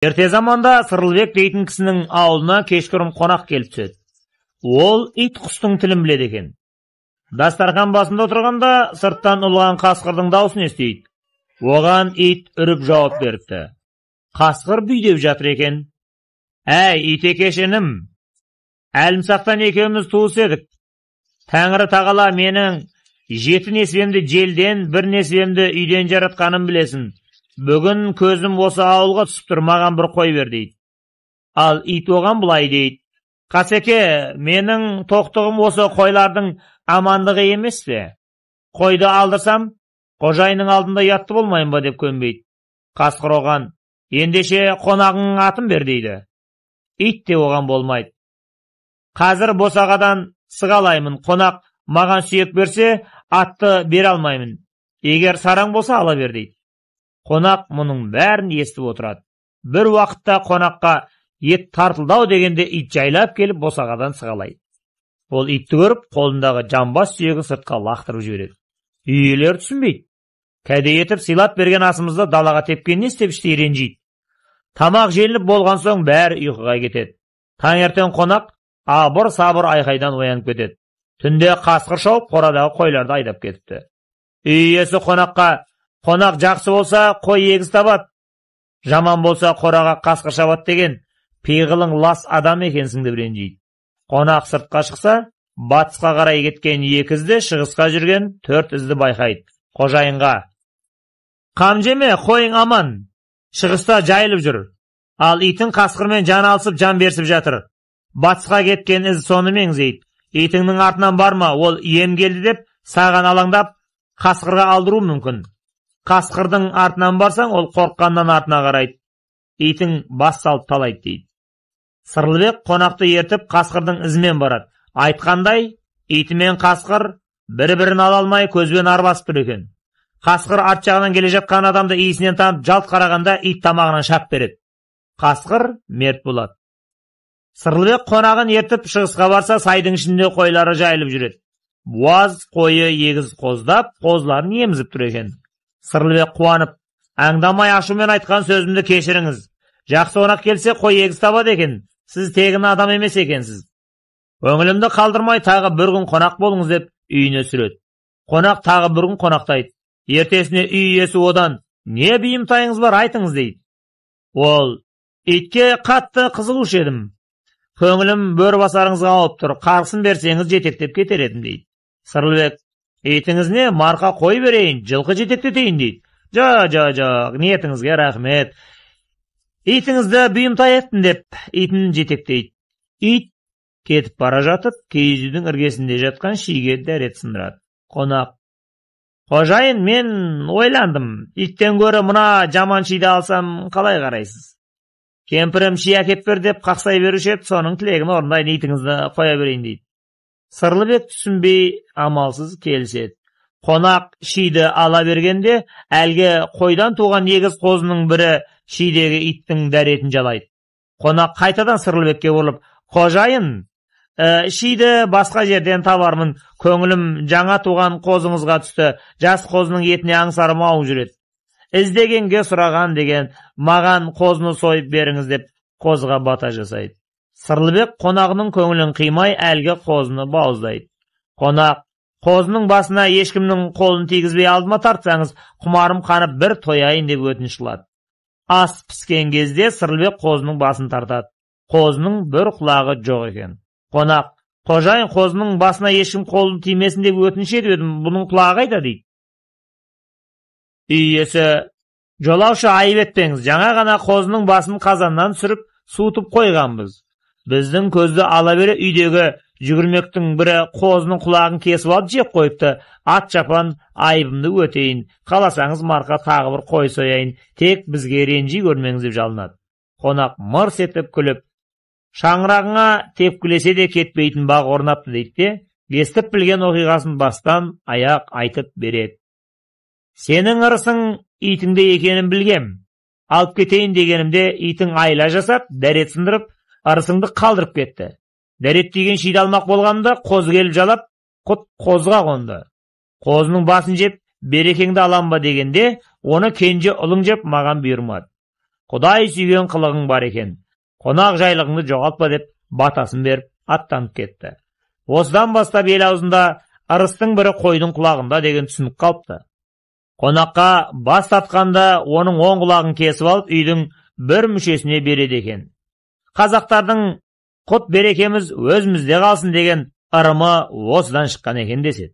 Ерте заманда Сырлыбек дейтін кісінің ауылына кешқұрым қонақ келіп түседі. Ол ит құстың тілін біледі екен. Дастархан басында отырғанда сырттан ұлыған қасқырдың даусын естиді. Оған ит үріп жауап беріпті. Қасқыр бүй деп жатыр екен. Әй, итекеш інім, әлімсақтан екеуміз туыс едік. Тәңірі тағала менің 7 несібемді желден, 1 несібемді үйден жаратқанын білесің. Бүгін көзім осы ауылға түсіп тұр, маған бір қой бер дейді. Ал ит оған былай дейді. Қасеке, менің тоқтығым осы қойлардың амандығы емес пе? Қойды алдырсам, қожайынның алдында ұятты болмайын ба деп көнбейді. Қасқыр оған, ендеше қонағыңның атын бер дейді. Ит те оған болмайды. Қазір босағадан сығалаймын, қонақ маған сүйек берсе, атты бере алмаймын. Егер сараң болса, ала бер дейді. Қонақ мұның бәрін естіп отырады. Бір уақытта қонаққа ет тартылдау дегенде ит жайлап келіп босағадан сығалайды. Ол итті көріп, қолындағы жамбас сүйегін сыртқа лақтырып жібереді. Үй иелері түсінбейді. Кәде етіп сыйлап берген асымызды далаға тепкен не істеп іштей ренжиді. Тамақ желініп болған соң бәрі ұйқыға кетеді. Таңертең қонақ абыр-сабыр айқайдан оянып кетеді. Түнде қасқыр шауып қорадағы қойларды айдап кетіпті. Үй иесі қонаққа, қонақ жақсы болса қой егіз табады, жаман болса қораға қасқыр шабады деген, пиғылың лас адам екенсің деп ренжиді. Қонақ сыртқа шықса, батысқа қарай кеткен 2 ізді, шығысқа жүрген 4 ізді байқайды. Қожайынға, қам жеме, қойың аман, шығыста жайылып жүр, ал итің қасқырмен жан алысып жан берісіп жатыр. Батысқа кеткен із соны меңзейді. Итіңнің артынан барма, ол ем келді деп саған алаңдап қасқырға алдыруы мүмкін. Қасқырдың артынан барсаң, ол қорыққаннан артына қарайды. Итің бас салып талайды дейді. Сырлыбек қонақты ертіп қасқырдың ізімен барады. Айтқандай, итімен қасқыр бір-бірін ала алмай көзбен арбасып тұр екен. Қасқыр арт жағынан келе жатқан адамды иісінен танып жалт қарағанда ит тамағынан шап береді. Қасқыр мерт болады. Сырлыбек қонағын ертіп шығысқа барса, сайдың ішінде қойлары жайылып жүреді. Буаз қойы егіз қоздап, қозыларын емізіп тұр екен. Сырлыбек қуанып, аңдамай ашумен айтқан сөзімді кешіріңіз. Жақсы қонақ келсе қой егіз табады екен. Сіз тегін адам емес екенсіз. Көңілімді қалдырмай тағы бір күн қонақ болыңыз деп үйіне сүреді. Қонақ тағы бір күн қонақтайды. Ертесіне үй иесі одан, не бұйымтайыңыз бар айтыңыз дейді. Ол, итке қатты қызығушы едім. Көңілім бөр басарыңызға ауып тұр, қарғысын берсеңіз жетектеп кетер едім дейді. Сырлыбек, итіңіз не, марқа қой берейін, жылқы жетектетейін дейді. Жо, ниетіңізге рахмет. Итіңізді бұйымтай еттім деп итін жетектейді. Ит кетіп бара жатып, киіз үйдің іргесінде жатқан шиге дәрет сындырады. Қонақ, қожайын, мен ойландым, иттен гөрі мына жаман шиді алсам қалай қарайсыз? Кемпірім ши әкеп бер деп қақсай беруші еді, соның тілегін орындайын, итіңізді қоя берейін дейді. Сырлыбек түсінбей амалсыз келіседі. Қонақ шиді ала бергенде, әлгі қойдан туған егіз қозының бірі шидегі иттің дәретін жалайды. Қонақ қайтадан Сырлыбекке бұрылып, қожайын, шиді басқа жерден табармын, көңілім жаңа туған қозыңызға түсті, жас қозының етіне аңсарым ауып жүреді. Іздегенге сұраған деген, маған қозыны сойып беріңіз деп қозыға бата жасайды. Сырлыбек қонағының көңілін қимай әлгі қозыны бауыздайды. Қонақ, қозының басына ешкімнің қолын тигізбей алдыма тартсаңыз, құмарым қанып бір тояйын деп өтініш қылады. Ас піскен кезде Сырлыбек қозының басын тартады. Қозының бір құлағы жоқ екен. Қонақ, қожайын, қозының басына ешкім қолын тимесін деп өтініш етіп едім, бұның құлағы қайда дейді. Үй иесі, жолаушы айып етпеңіз, жаңа ғана қозының басын қазаннан түсіріп суытып қойғанбыз. Біздің көзді ала бере үйдегі жүгірмектің бірі қозының құлағын кесіп алып жеп қойыпты. Ат жапан айыбымды өтейін, қаласаңыз марқа тағы бір қой сояйын, тек бізге ренжи көрмеңіз деп жалынады. Қонақ мырс етіп күліп, шаңырағыңа тепкілесе де кетпейтін бақ орнапты дейді де, естіп білген оқиғасын бастан аяқ айтып береді. Сенің ырысың итіңде екенін білгем. Алып кетейін дегенімде итің айла жасап, дәрет сындырып, ырысыңды қалдырып кетті. Дәрет деген шиді алмақ болғанымда қозы келіп жалап, құт қозыға қонды. Қозының басын жеп, берекеңді алам ба дегенде, оны кенже ұлың жеп маған бұйырмады. Құдай сүйген қылығың бар екен, қонақ жайлығыңды жоғалтпа деп батасын беріп аттанып кетті. Осыдан бастап ел аузында ырыстың бірі қойдың құлағында деген түсінік қалыпты. Қонаққа бас тартқанда оның оң құлағын кесіп алып үйдің бір мүшесіне береді екен. Қазақтардың құт берекеміз өзімізде қалсын деген ырымы осыдан шыққан екен деседі.